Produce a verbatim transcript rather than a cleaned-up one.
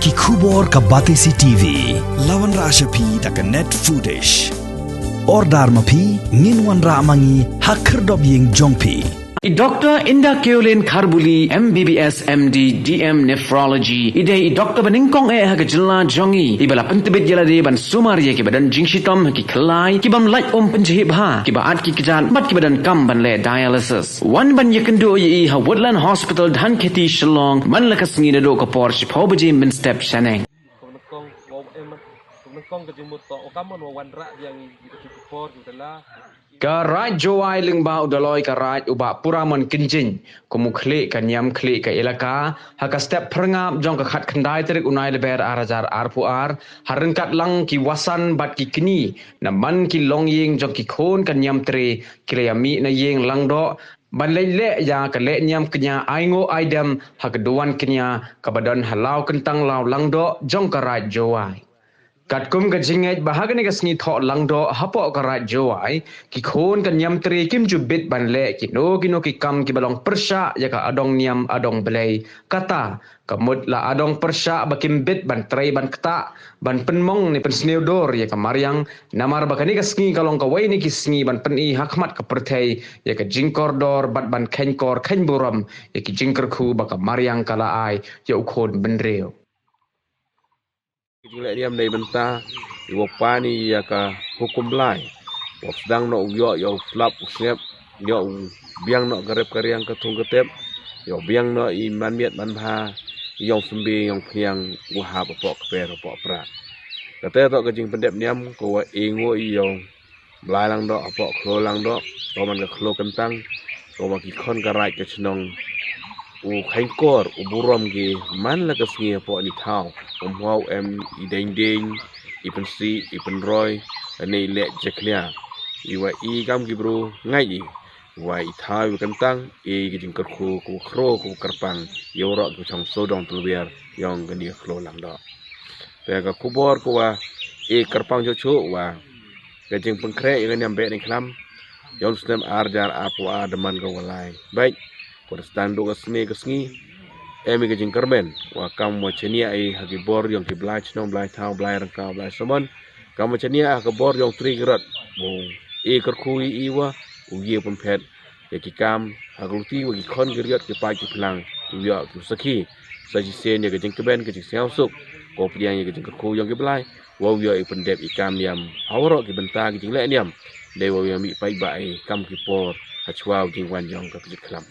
Ki khubor ka Batesi T V. La wanrah sha phi da ka Net Foodish. Order ma phi, ngin wanrah ma ngi ha khyrdop ïing jong phi. I Doctor Inda Keolin Kharbuli, M B B S, M D, D M Nephrology, i dei i doctor ba nyngkong eh ha ka jylla jong ngi, iba la pyntbit ïa lade ban sumar ïa kiba don jingshitom ha ki khlai, ki bym lait um pynjhieh bha, kiba at ki kjat bad kiba donkam ban leh dialysis. Wan ban ïakynduh ïa i ha Woodland Hospital, Dhankheti, Shillong, man la ka sngi naduh ka por shiphew baje mynstep shaneng. Ka Raij Jowai lyngba u Dolloi ka Raij u Bah Puramon Kynjin, kum u khlieh ka niam khlieh ka elaka, ha ka step phyrngap jong ka khatkhyndai tarik u Nailaber ar hajar arphew ar, ha ryngkat lang ki wasan bad ki kñi, na man ki longïing jong ki khun ka niam tre, ki la ïamih na ïing Langdoh, ban leit leh ïa ka leh niam kñia ainguh aidem ha ka duwan kñia kaba don ha Law Kyntang Law Langdoh jong ka Raij Jowai. Katkum ka jingngeit ba ha kane ka sngi thoh Langdoh hapoh ka Raij Jowai, ki khun ka niam tre kim ju bit ban leh kino kino ki kam kiba long pyrshah ïa ka adong niam adong blei. Kata ka mut la adong pyrshah ba kim bit ban trei ban ktah, ban pynmong ne pynsniew dur ïa ka mariang, namar ba kane ka sngi ka long kawei na ki sngi ban pyni ha khmat ka pyrthei ïa ka jingkordor bad ban kheiñkor kheiñburom ïa ki jingkyrkhu ba ka mariang ka la ai ïa u khun bynriew. Ka jingleh niam nei bynta, i wa pan i ïa ka hukum Blai, wa sdang noh u ïoh ïa u slap u sngep, ïoh u biang noh ka rep ka riang ka thung ka tep, ïoh biang noh i manmiet manbha, i ïong symbi ïong phniang, u hap hapoh kper hapoh pra. Kata toh ka jingpyndep niam ko wa i ngo i ïong Blai Langdoh hapoh Khloo Langdoh, ko man ka Khloo Kyntang, ko wa ki khon ka raij ka chnong, u kheiñkor u burom ki man la ka sngi hapoh ni thaw, um hau em i deng deng, i pynsi, i pynroi, ne i leh jakhlia. I wa i kam ki bru ngai i, wa i thaw i wa kyntang, i ki jingkyrkhu ko khro ko kyrpang, i wa rok ko chong sodong tulwer, ïong kani Khloo Langdoh. Te ka khubor ko wa i kyrpang jocho wa ka jingpynkhreh ïa ka niam beh ni khlam. Ïong snem ar hajar arphew ar da man ka walai. Bai, ko da stan du ka sngi ka sngi. Em i ka jingkyrmen wa kam wa chania i ha ki bor ïong ki Blai chnong, Blai thaw, Blai rangkaw, Blai samon. Kam wa chania ha ka bor ïong tri ki rot. Mo i kyrkhu i i wa u ye pynphet ïa ki kam ha ka luti wa ki khon ki riot ki paid ki phlang, u ïoh ki sakhi sa shisien ïa ka jingkmen ka jingsngewsuk, ko pdiang ïa ka jingkyrkhu ïong ki Blai, wa u ïoh i pyndep i kam niam ha waroh ki bynta ki jingleh niam, dei wa u ïoh mih paidbah i kam ki por ha chwa u jingwan ïong ka kjut khlam.